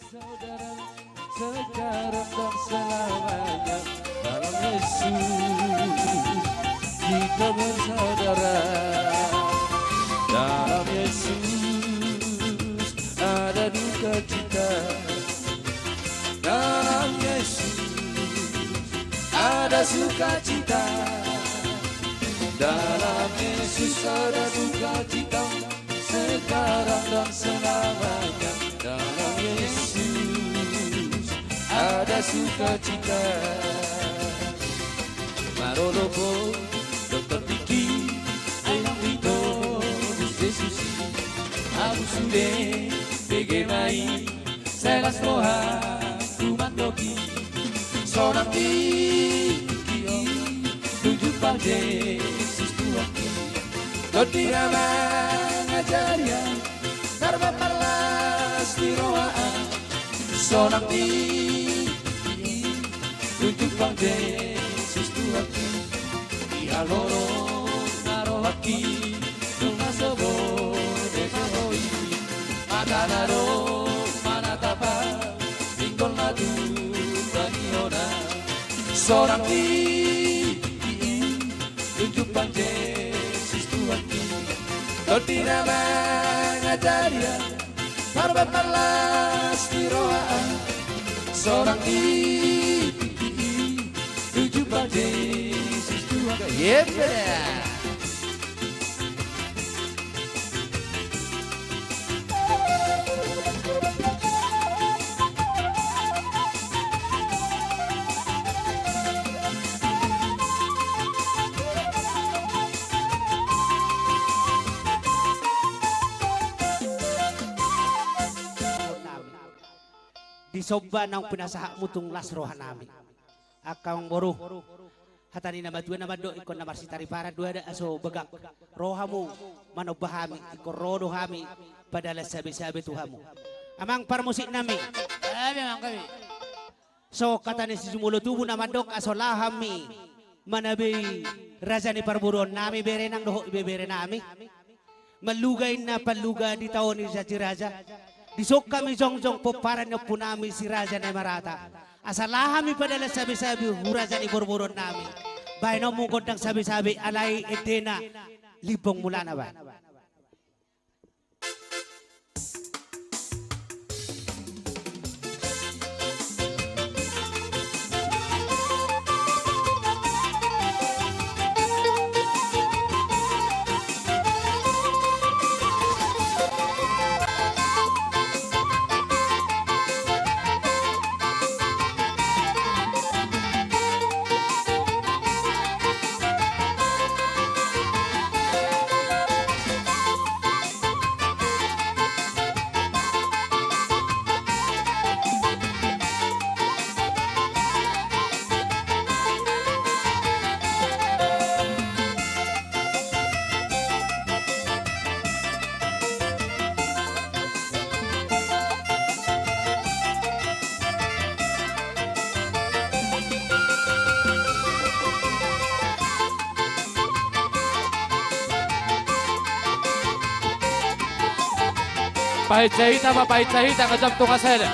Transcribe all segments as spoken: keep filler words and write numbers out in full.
Saudara, sekarang dan selamanya dalam Yesus kita bersaudara. Dalam Yesus ada duka cita. Dalam Yesus ada sukacita. Dalam Yesus ada sukacita. Sekarang dan selamanya dalam Yesus ada sukacita. Marolopot dokter Diki, ai naung ditobus Jesus i. Ahu sude bege ma i, sai las rohangku mandok i. Sonang tingki i, tunjukkan Jesus Tuhan i. Tondi na mangajari ahu, tarbahen marlas ni roha ahu. Sonang tingki i, tunjukkan Jesus Tuhan i. Di halorong na rohangki, nunga so boi be so boi. Mata na ro manatap ahu, pinggol na tumbangion ahu. Sonang tingki i, tunjukkan Jesus Tuhan i. Tondi na mangajari ahu, tarbahen marlas ni roha ahu. Sonang tingki i, tunjukkan Jesus Tuhan i. Yep. Di somba naung pinasahatmu tung las rohanami. Angka amangboru, hata ni na matua na mandok, ingkon na marsitariparan do adat, aso bagak rohamu manomba hami, ingkon ro do hami padalan sabe-sabe tu hamu. Amang parmusiknami. Abe, amang kami. So hata ni si jumolo tubu na mandok, aso laho hami manabei raja ni parboruonnami, berenang dohot ibeberenami. Manluga inna panluga di tao ni raja ni raja. Dison hami jongjong pomparan ni ompunami si Raja Naimarata. Asa laho hami padalan sabe-sabe tu raja ni parboruonnami. Bahenonmu gondang sabe-sabe, alai endena limbong mulana, bahen. Pahinsa hita ma, pahinsa hita, nga jam tonga sada.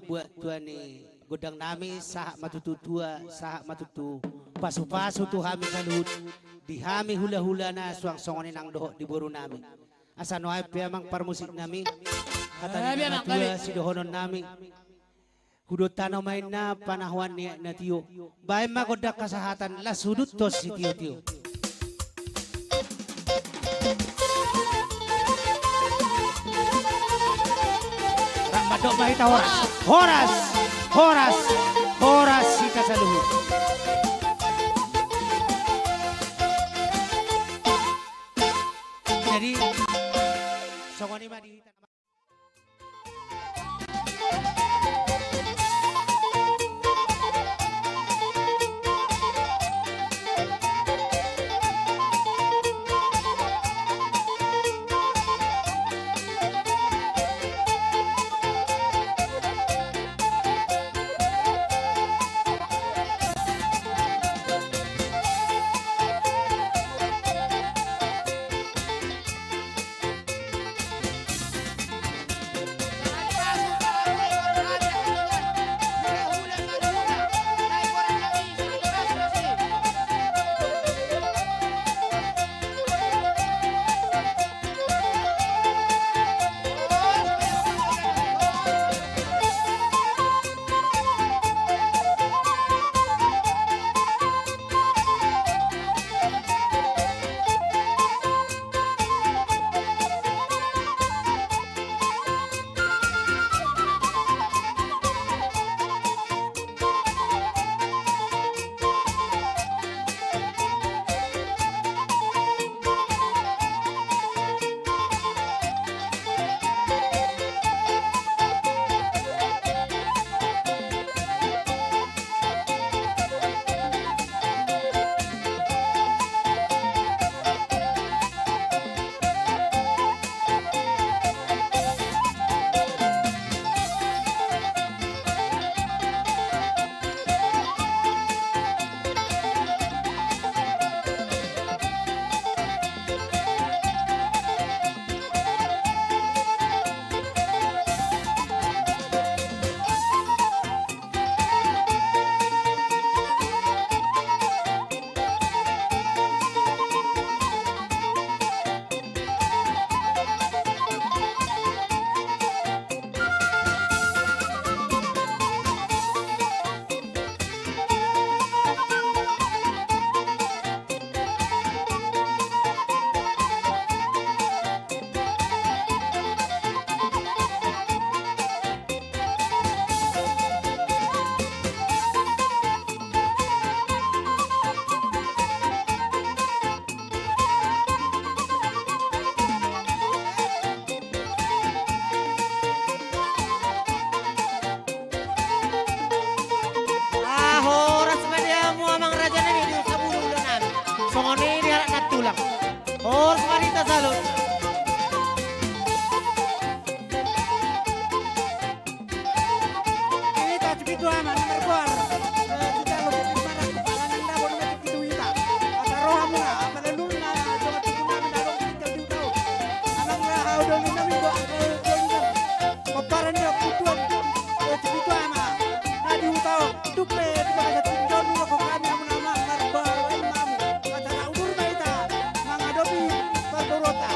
Buat tua ni gondang nami, sahat ma tutu tua, sahat ma tutu pasu-pasu tu hami saluhut, di hami hula-hulana, suang songon i nang dohot di boru nami. Asa nuaeng pe amang parmusik nami, hata ni na tua sidohonon nami. Hudok tano ma inna panahoan ni aek na tio. Baen ma gondang hasahatan, las huduthon sitio-tio. Rap mandok ma hita horas. Horas, horas, horas hita saluhut. Jadi songon i ma di hita. Ah, horas ma di hamu amang raja nami, di Sabulu ulanan. Songon i di halak Nantulang. Horas ma di hita saluhut. Hita tu pitu ama na margoar, eh, tu jalo tu pitu marak, ala nang dabo na mati pitu hita. Asa roha muna, asa lelurna, dongan tubu nami na adong di tinggal di huta on. Amang na hau doli nami do, eh, doli nami. Pomparan do kutuan, eh, tu pitu ama na di huta on. Tung pe tu bagasan tingki on, nunga ko hami amang na margoar, eh, mamu. Asa na udur ma hita mangadopi parboruonta.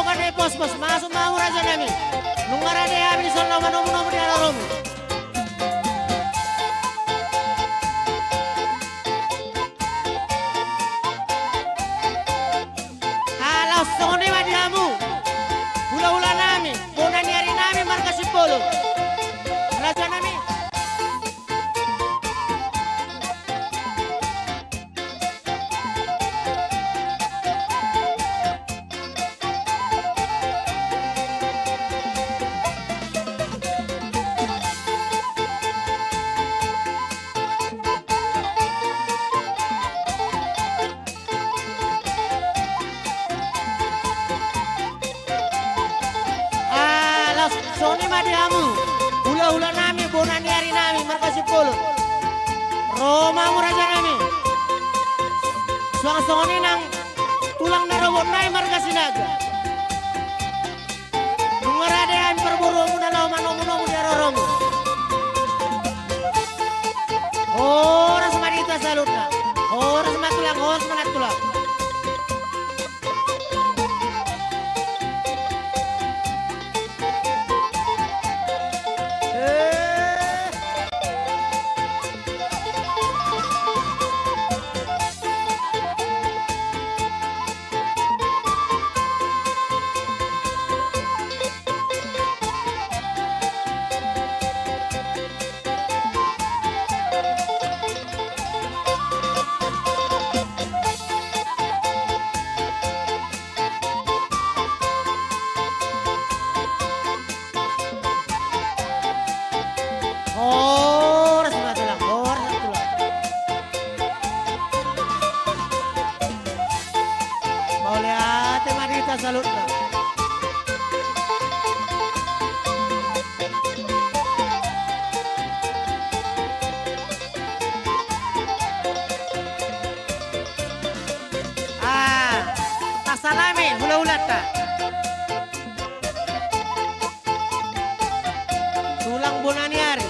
Pande pospos, masuk ma hamu raja nami. Nunga rade hami di son laho manomunomu di haroromu. Ala songon i ma di hamu hulahula nami, bona ni ari nami marga Simbolon. Raja nami. Ala songon i ma di hamu hulahula nami, bona ni ari nami marga Simbolon. Ro ma hamu raja nami. Suang songon i nang tulang na robot nai marga Sinaga. Nunga rade hami parboruonmuna laho manomunomu di haroromu. Horas ma di hita saluhutna. Horas ma tulang, horas ma nantulang. Horas ma tulang, horas ma tulang. Mauliate ma di hita saluhutna. Ah, tasalami hulahulanta. Tulang bona ni ari.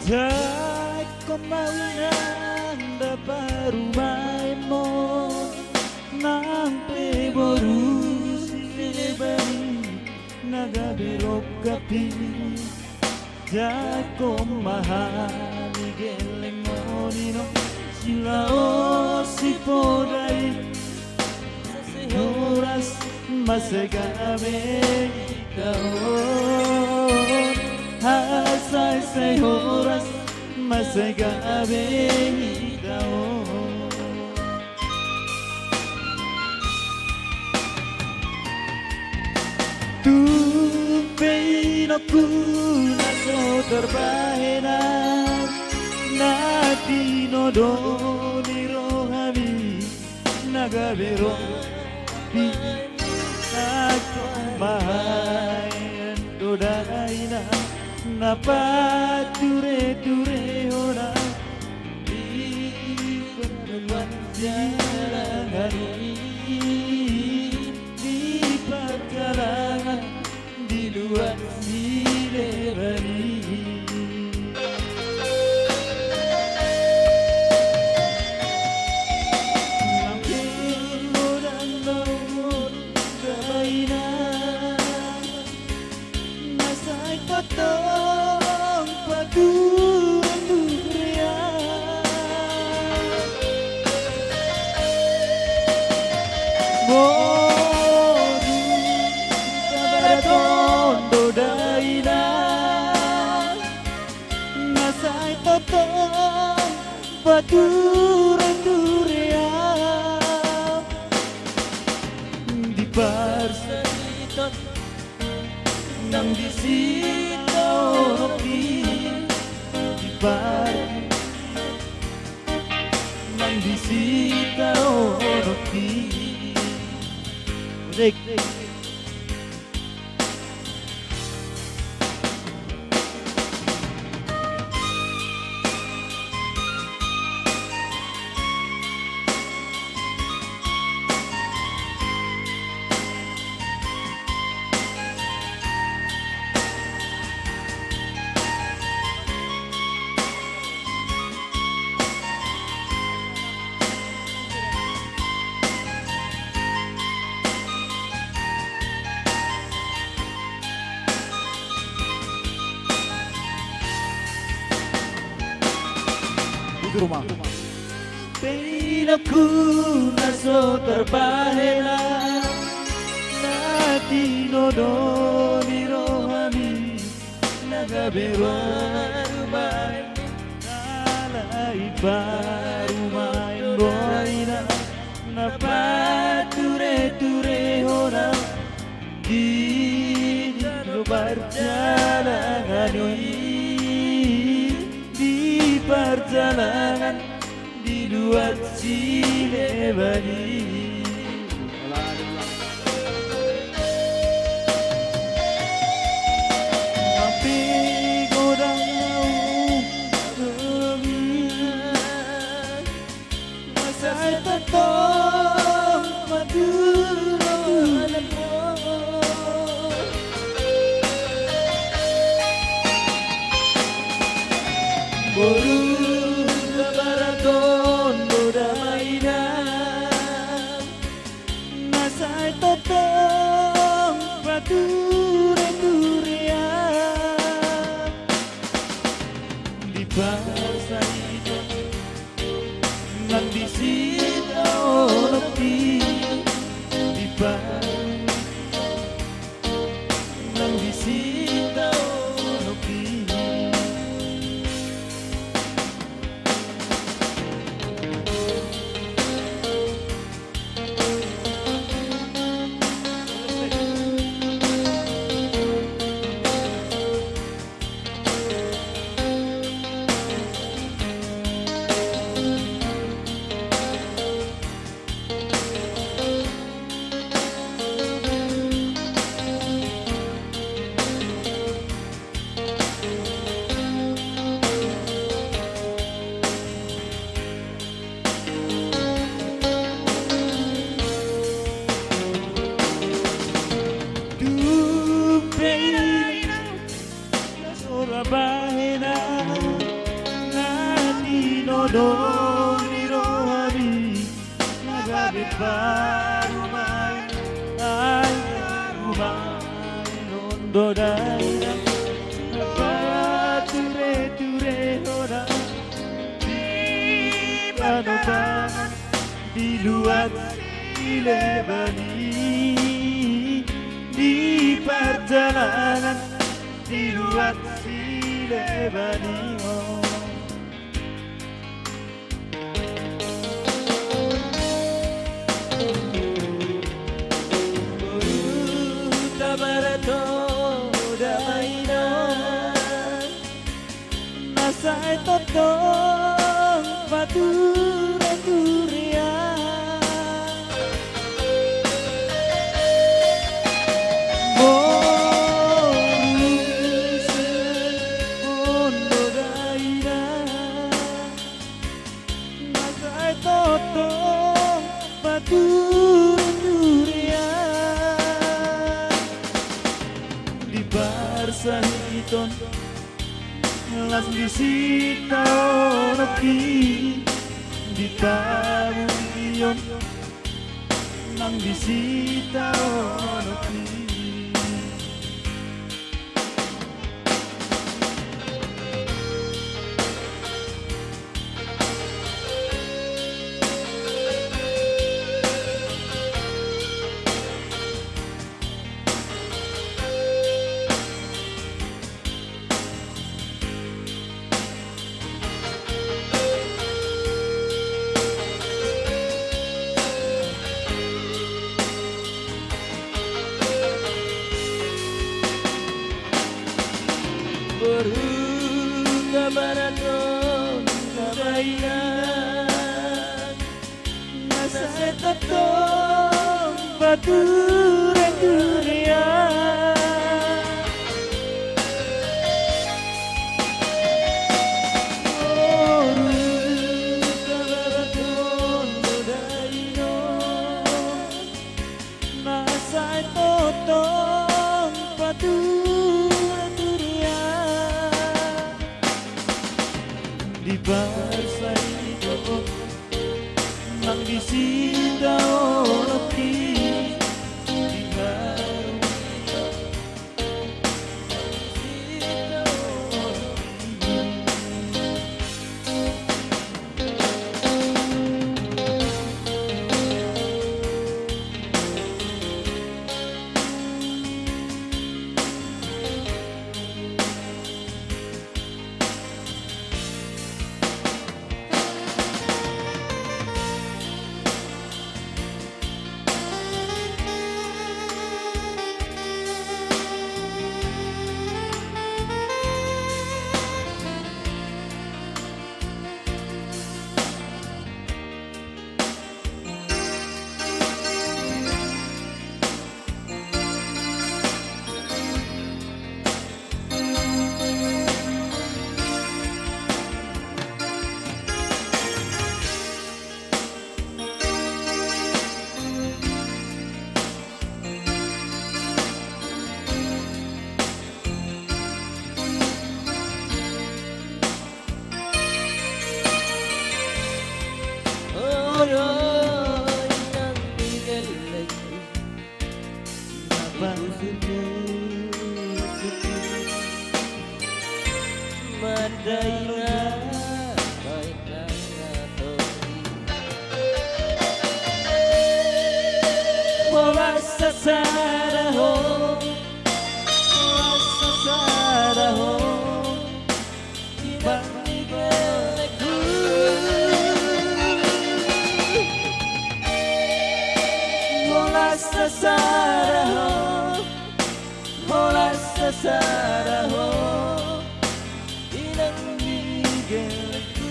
Jangkon ma inang da parumaenmon, nang pe boru silebani na gabe rongkap i. Jangkon ma hami gellengmon i, nunga siulaon sipoda i. Sai horas ma sai gabe hita on, asa sai horas ma sai gabe hita on. Tung pe inongku na so tarbahen, na tinodo ni rohami na gabe ro di. Jangkon ma inang do da inang na patureturehon au di parjalanan i, di parjalanan di luat silebani. Nang pe godang do inang na sai tongtong patureture au. Boru hutabarat on do da inang na sai tongtong patureture au. Di parsariton nang di sitaonon i, di par nang di sitaonon i. Musik. Di rumah. Pe inongku na so tarbahen, na tinodo ni rohami na gabe parumaen, alai parumaen do inang na patureturehon au di parjalanan i, di parjalanan di luat silebani. Nang pe godang naung na sai tongtong patureture au. Boru hutabarat on do da inang na sai tongtong patureture au. Di parsariton nang di sitaonon i, di par nang di sitaonon i. Tung pe inang na so tarbahen, Doni rohami na gabe parumaen, ai parumaen on do dainang. Patureture hona di panobangan, di luat sileban i, di parjalanan, di luat sileban i. Boru, tabarat ho damai na, na sai tongtong pature-turean. Boru, sileban on do dainang, na sai tongtong pature-turean. Di parsahiton las di sitaonon i, di tabunion nang di sitaonon i. Boru, tabarat ho damai na, na sai tongtong pature-turean. Boru, tabarat ho damai na, na sai tongtong pature-turean. Di parsahiton nang di sitaonon i, di harumion nang di sitaonon i. Holan sasada ho, holan sasada ho, Tuhan ni gellengku. Holan sasada ho, holan sasada ho, inang ni gellengku.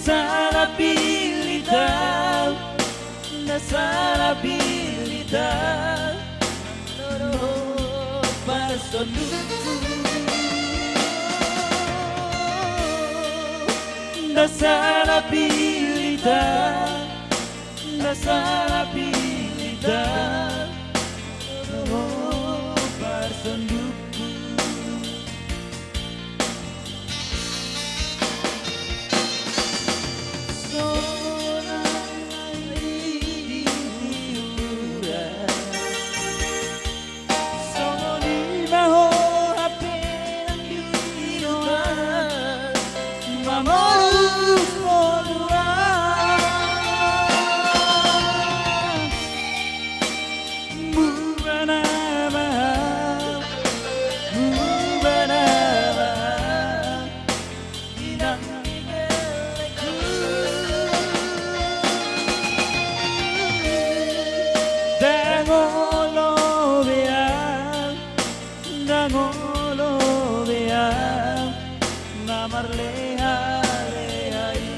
Sala pilita, na sala pilita, parsondukku. Na sala pilita, na sala pilita, parsondukku. Ndang olo be au, ndang olo be au na marlehaleha i.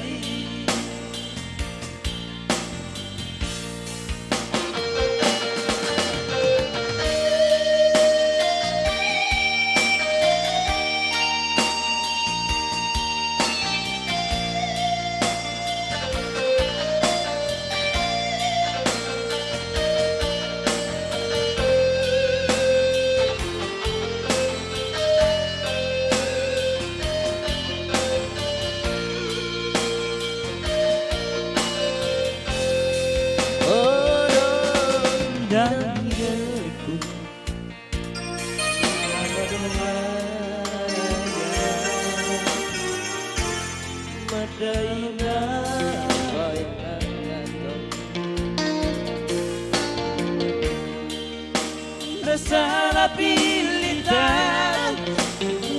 Na sala pilita,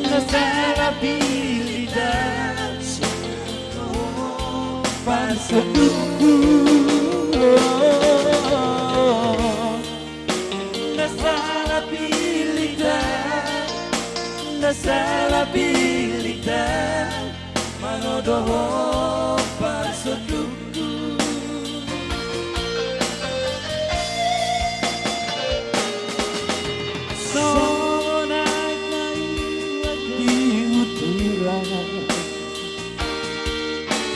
na sala pilita, parsondukku. Na sala pilita, na sala pilita, manang dohot parsondukku. Songon aek na iuat di uturan,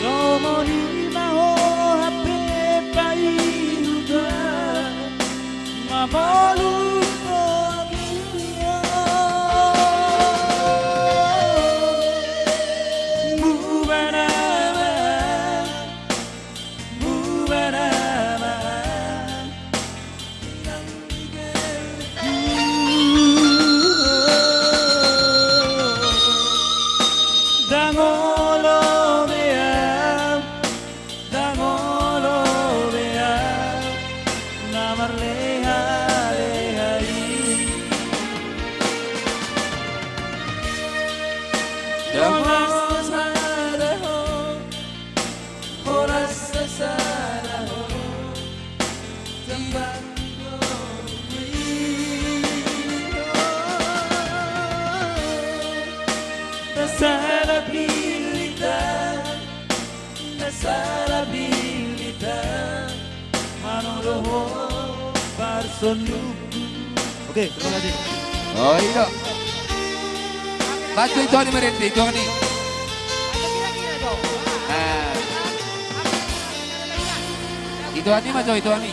songon i ma ho hape paihutan. Mamolus do au. Bubar ama, bubar ama. Ndang olo be au, ndang olo be au na marlehaleha i. Ndang olo sada ho, horas sada ho. Na sala pilita, na sala pilita, manang dohot parsondukku. Oke, terima kasih. Oh, iya. Bantu ituan i, marende, ituan i. Ah. Ituan i ma jo, ituan i.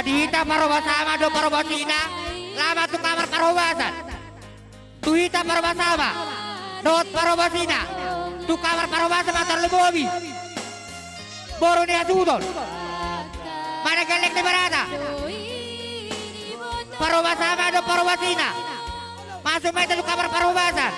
Di hita parhobas ama dohot parhobas ina, laho ma tu kamar parhobasan. Tu hita parhobas ama dohot parhobas ina, tu kamar parhobasan ma tarlumobi boru ni hasuhuton, manang gelleng ni barata. Parhobas ama dohot parhobas ina, masuk ma hita tu kamar parhobasan.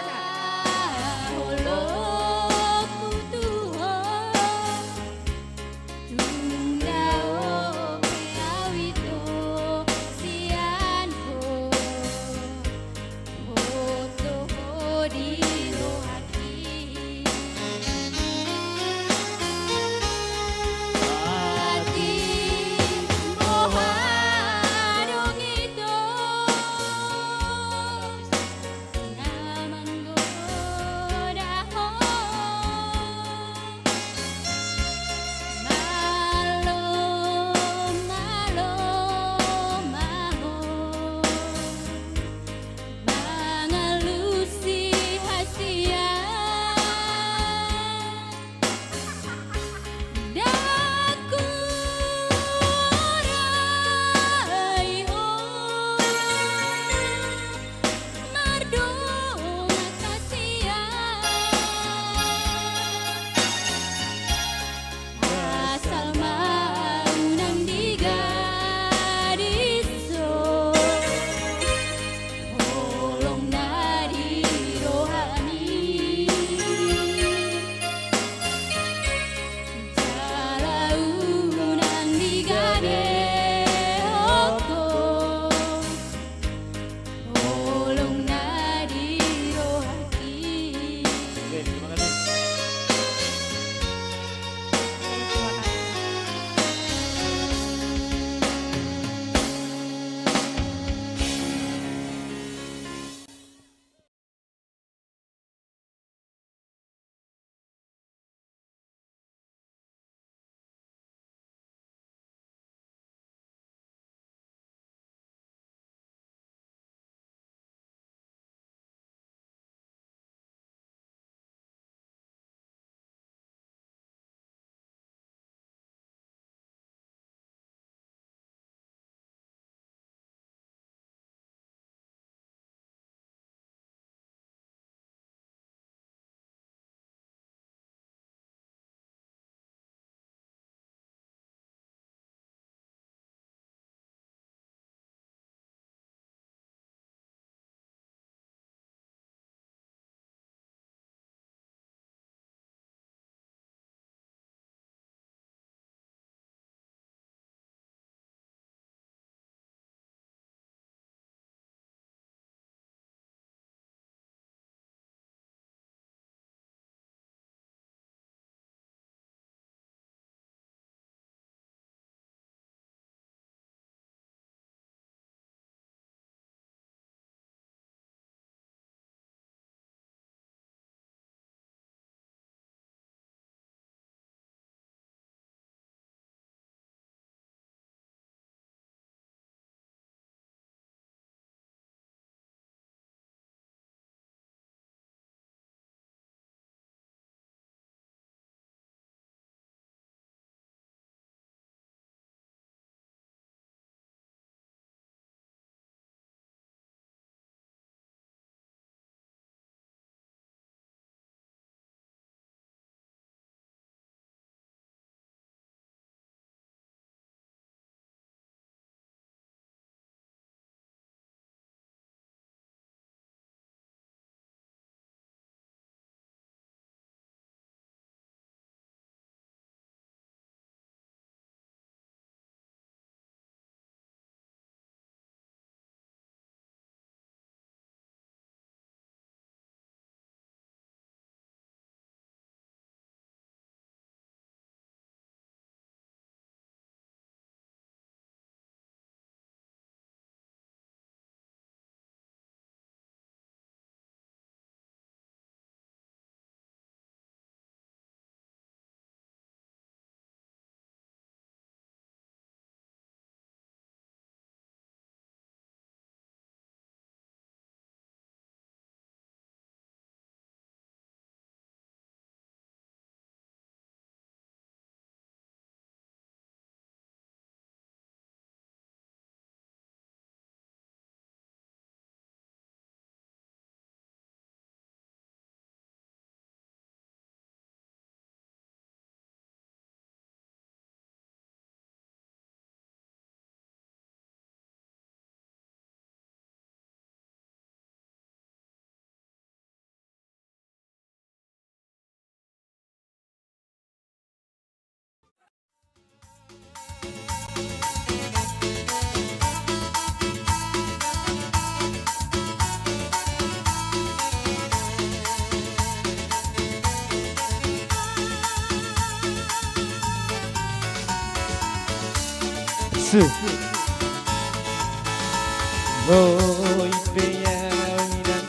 Boi pe au inang,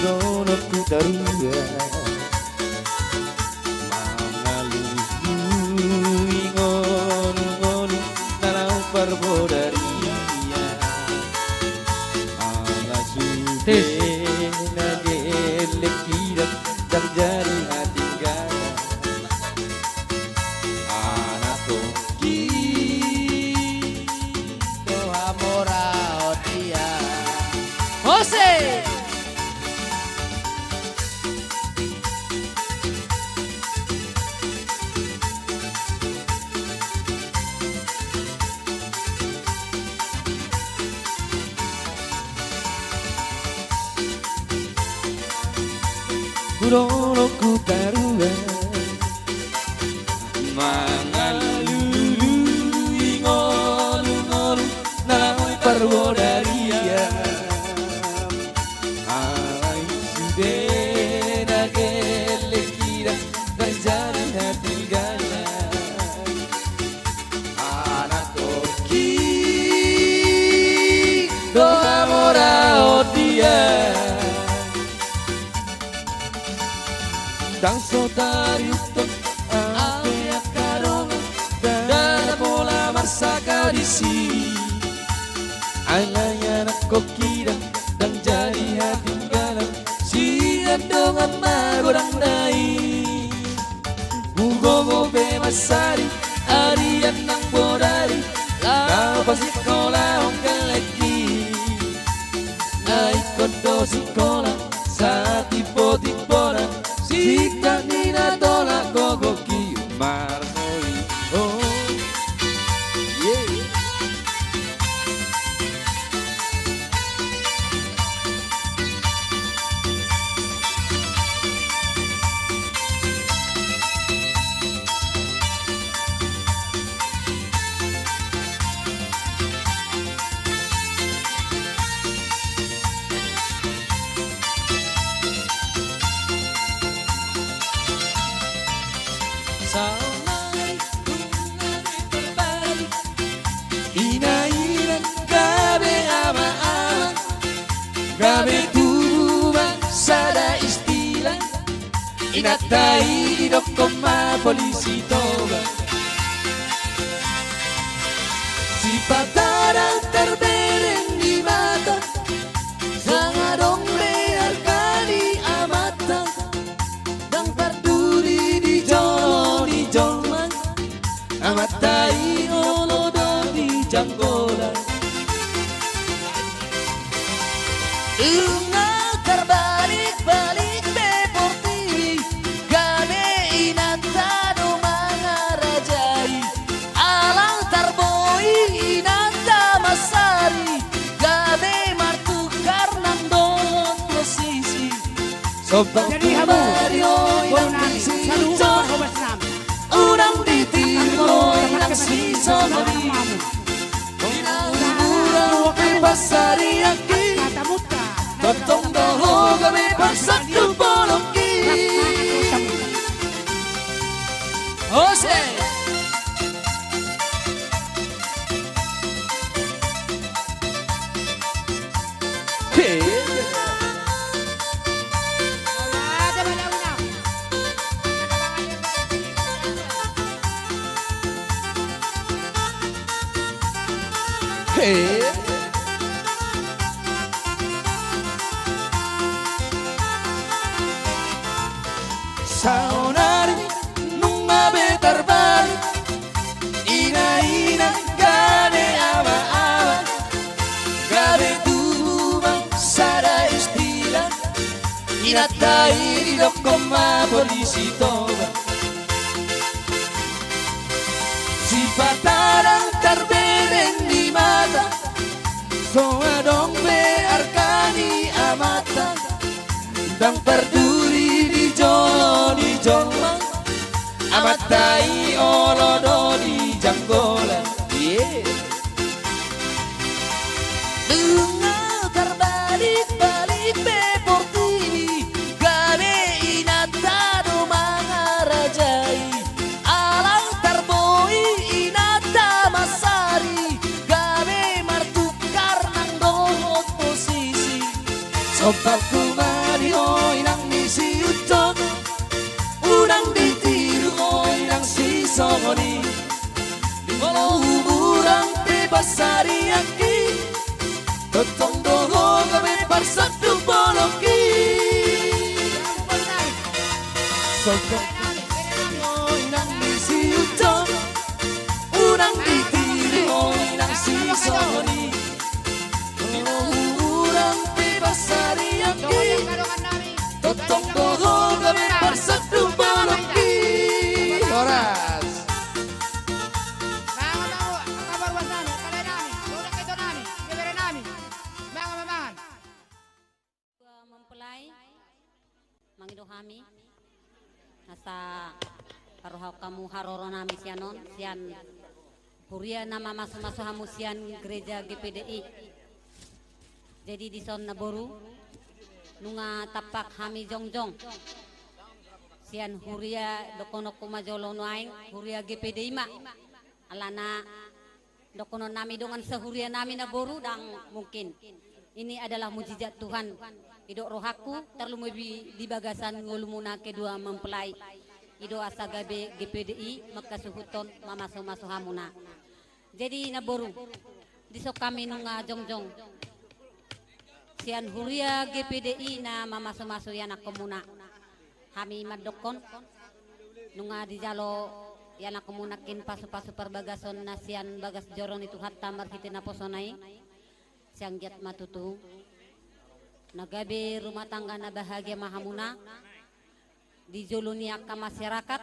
dolok hutarua. Mangalului ngolu-ngolu na laho parbodarian. Ala sude na gelleng hidang, ndang jadi hatinggalan. Anak toki do hamoraon dia. Ose! Dolok hutarua, mangalului ngolu-ngolu na laho parbodarian. Alai sude na gelleng hidang, ndang jadi hatinggalan. Anak toki do hamoraon dia. Ndang so tariuthon au angka dongan, ndada pola marsangkap disi. Alai anak toki ndang jadi hatinggalan sian dongan magodangna i. Hugogo pe mansari, arian nang bodari, laho pasingkolahon gellengki. Na ingkon do singkola satimbo-timbona, singkat ni na tolap gogoki. Marhoi ho. Yeah. Saonari nunga be tarbalik, ina-ina gabe ama-ama, gabe tubu ma sada istilah. Inanta i didokkon ma polisi Toba. Sipata ndang tarbereng di mata, ndang adong be arga ni amanta, ndang parduli di jolo ni jolma. Amanta i olo do di janggolan. Nunga tarbalik-balik be portibi, gabe inanta do mangarajai. Alang tarboi inanta mansari, gabe martukar nang dohot posisi. Jadi hamu, boru nami, saluhutna parhobas nami. Unang ditiru inang si sonari. Di na umur pe pansarianki, tongtong do ho gabe pansanduk bolongki. Ose. Saonari nunga be tarbalik, ina-ina gabe ama-ama, gabe tubu ma sada istilah. Inanta i didokkon ma polisi Toba. Sipata ndang tarbereng di mata, so adong be arga ni amanta, ndang parduli di jolo ni jolma. Amanta i olo do di janggolan. Nunga tarbalik-balik be portibi, gabe inanta do mangarajai. Alang tarboi inanta mansari, Tongtong do ho gabe parsanduk bolongki. Songon i nang di si Ucok, unang di tiri ho nang si Soni. Hurang pe pasarianki. Tongtong do ho gabe parsanduk bolongki. Horas. Dua mempelai, mangido hami asa parrohahon hamu haroro nami sian on, sian huria na mamasumasu hamu sian gereja G P D I. Jadi dison na boru, nunga tampak hami jongjong sian huria, dohononku ma jolo nuaeng, huria G P D I ma. Alana dohonon nami dongan sahuria nami na boru, ndang mungkin. Ini adalah mujizat Tuhan. Didok rohangku, tarlumobi di bagasan ngolumuna kedua mempelai. I do asa gabe G P D I mangkasuhuthon, mamasumasu hamuna. Jadi na boru, dison hami nunga jongjong sian huria G P D I na mamasumasu ianakkonmuna. Hami mandokkon, nunga dijalo ianakkonmuna nangkin pasupasu parbagason na sian bagas joro ni Tuhanta marhite naposona i, sai anggiat ma tutu na gabe rumah tangga na bahagia ma hamuna di jolo ni angka masyarakat,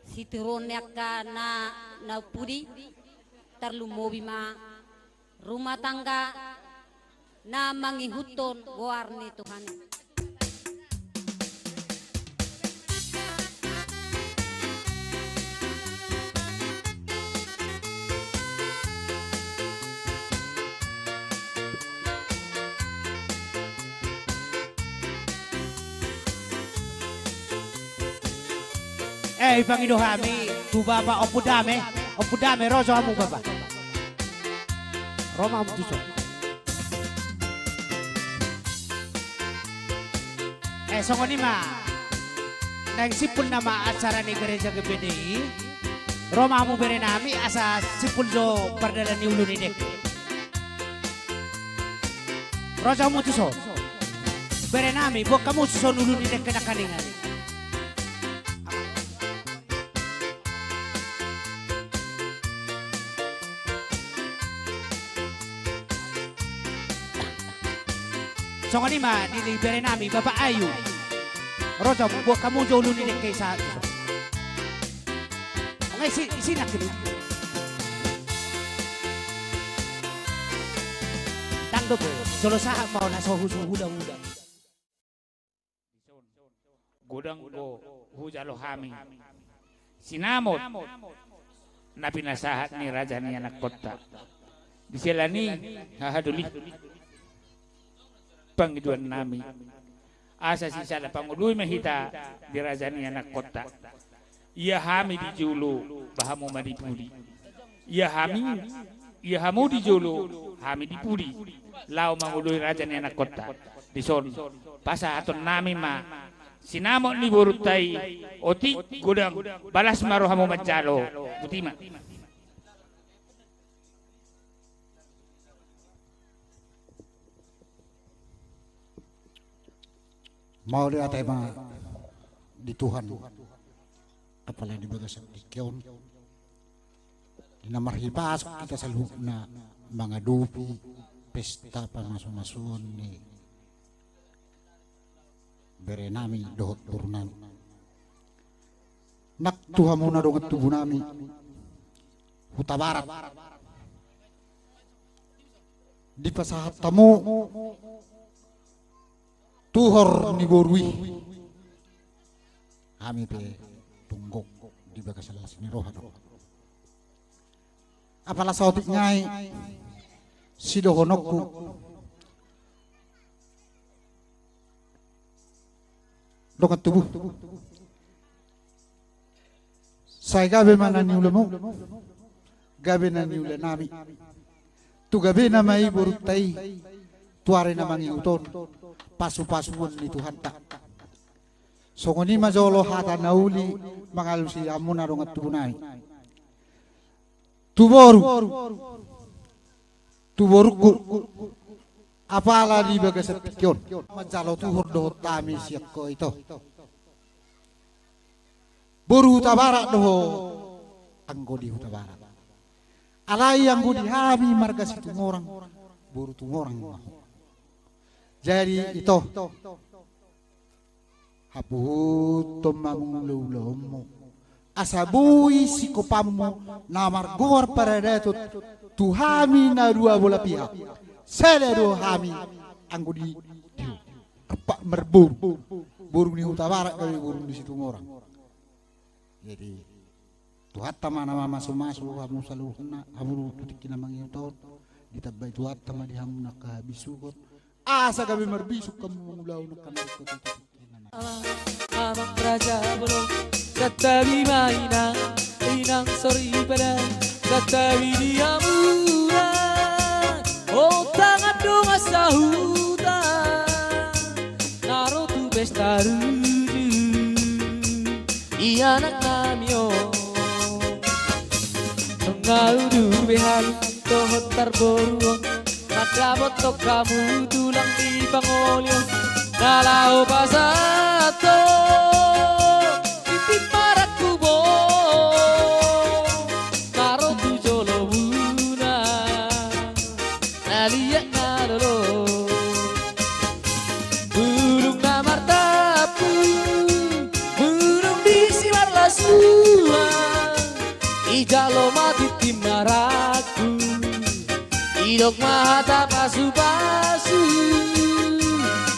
sitiruon ni angka na, na pudi, tarlumobi ma rumah tangga na mangihuthon goar ni Tuhan i. Eh, ipangido hami tu Bapa Ompu Dame, Ompu Dame, ro jo hamu Bapa. Ro ma hamu tuson. Eh, songon i ma. Naeng simpul nama acara ni gereja G P D I. Ro ma hamu bere nami asa simpul jo pardalan ni ulu ni dengke. Ro jo hamu tuson. Bere nami, boan hamu tuson ulu ni dengke nangkaningan. Songon i ma di bere nami Bapak Ayu. Ro jo, boan hamu jo ulu ni dengke i sahat. Nga isi, isi nangkin i. Ndang dope, jolo sahat ma on asa husu huda huda. Godang do hujalo hami sinamot na pinasahat ni raja ni anakkonta. Di sela ni hahadoli pangidoan nami, asa sisada pangoloi ma hita di raja ni anakkonta. Ia hami di jolo, ba hamu ma di pudi. Ia hami, ia hamu di jolo, hami di pudi. Laho mangoloi raja ni anakkonta. Dison pasahaton nami ma sinamot ni borunta i, otik godang, balas ma rohamu manjalo. Botima. Mauliate ma di Tuhan, apala di bagasan tingki on, di na marhipasuk hita saluhutna mangadopi pesta pamasumasuon ni bere nami dohot boru nami. Nang tu hamuna dongan tubu nami Hutabarat, dipasahat hamu tuhor ni boru i. Hami pe tung gok di bagasan las ni roha do. Apala saotik nai sidohononku, dongan tubu. Sai gabe ma na niulamu, gabe na niula nami. Tu gabena ma i borunta i tu ari na mangihut on, pasupasuon ni Tuhanta. Songon i ma jolo hata na uli mangalusi hamuna dongan tubu nai. Tu boru, tu borungku, Apala di bagasan tingki on manjalo tuhor dohot hami sian ho, ito. Boru Hutabarat do ho, anggo di Hutabarat. Alai anggo di hami marga Situmorang, boru Tumorang ma ho. Jadi, ito, hapuhothon ma mangula ulaonmu, asa boi sikopanmu na margoar paradaton tu hami na dua bola pihak. Sada do hami anggo di, di ho, rap marboru. Boru ni Hutabarat gabe boru ni Situmorang. Jadi, Tuhanta ma na mamasumasu hamu saluhutna, hamu tu tingki na mangihut on. Ditambai Tuhanta ma di hamu na angka habisuhon, asa gabe marbisuk hamu mangulahon angka na ringkot i tu tingki na mangihut. Amang raja bolon, santabi ma inang, inang soripada, santabi di hamuna. Ontangan dongan sahuta na ro tu pesta rujung, i anaknami on. Nunga udur be hami dohot parboruon, mandapothon hamu tulang ni pangoli on, na laho pasahathon tintin marangkup on na ro tu jolomuna, na liat na lolo. Bulung na martampuk, bulung disi marlas tua, dijalo ma tintin marangkup, didok ma hata pasupasu.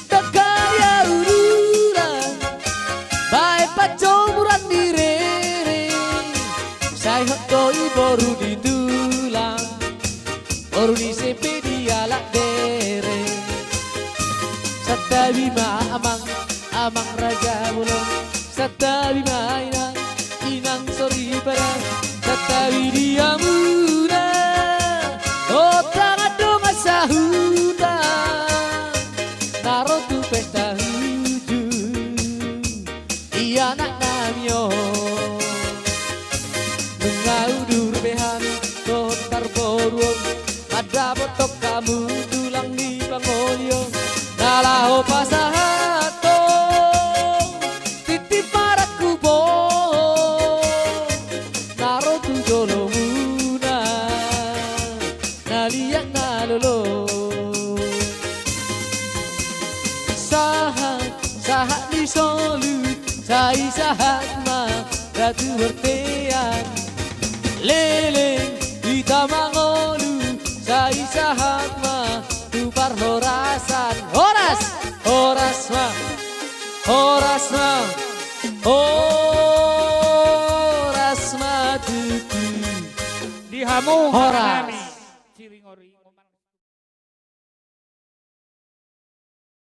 Dangka ni hauduran, baen panjomuran ni rere, sai hot do i boru ni tulang, boru ni ise pe dialap bere. Santabi ma amang, amang raja bolon, santabi ma inang, inang soripada, santabi di hamuna. Ontangan dongan sahuta na ro tu pesta rujung, i anaknami on. Nunga udur be hami dohot parboruon, mandapothon hamu tulang ni pangoli on, na laho pasahathon tintin marangkup on na ro tu jolomuna, na liat na lolo. Sahat, sahat ni solu, sai sahat ma da tu bortean. Leleng hita mangolu, sai sahat ma tu parhorasan. Horas, horas ma, horas ma, horas ma tutu. Di hamu horas.